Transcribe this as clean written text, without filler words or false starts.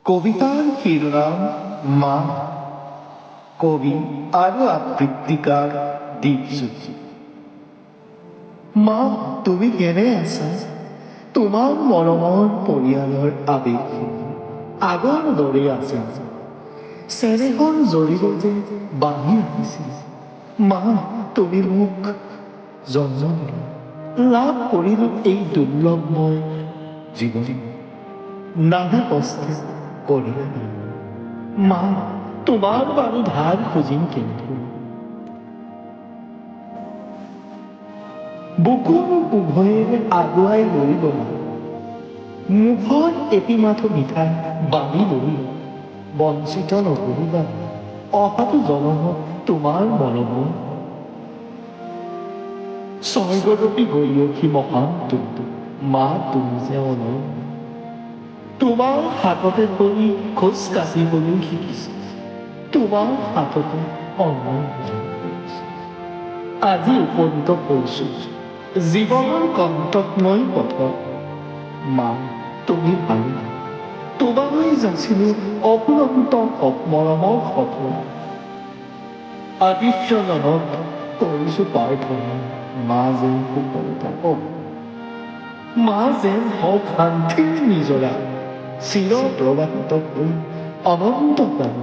কবিতাৰ শিৰোনাম মা। কবি আৰু আবৃত্তিকাৰ দীপজ্যোতি। মা, তুমি কেনে আছা? তোমাৰ মৰমৰ পৰিয়ালৰ আৱেগ আগৰ দৰে আছে। চেনেহৰ জৰিৰে যে বান্ধি ৰাখিছিল। মা, তুমি মোক জন্ম দিলা, লাভ কৰিলো এই দুৰ্লভময় জীৱন। নানা কষ্টে কৰিলা। মা, তোমাৰ বাৰু ধাৰ খুজিম কেনেকৈ? বুকুৰ উভয়েৰে আগুৱাই লৈ গ'লা, মুখত এটি মাথো মিঠা বাণী লৈ। বঞ্চিত নকৰিবা অহাটো জনমত তোমাৰ মৰমৰ। স্বৰ্গৰূপী গৰীয়সী মহান তুমি মা, তুমি যে অনন্য। তোমাৰ হাততে ধৰি খোজ কাঢ়িবলৈ শিকিছো, তোমাৰ হাততে অন্ন ভোজন কৰিছো। আজি উপনীত হৈছো জীৱনৰ কণ্টকময় পথত। মা, তুমি ভাল। তোমালৈ যাচিলো অফুৰন্ত মৰমৰ সপোন। আদিত্য জনক কৰিছো প্ৰাৰ্থনা, মা যেন কুশলে থাকক, মা যেন হওক শান্তিৰ নিজৰা, চিৰ প্ৰবাহিত হৈ অনন্ত কাল।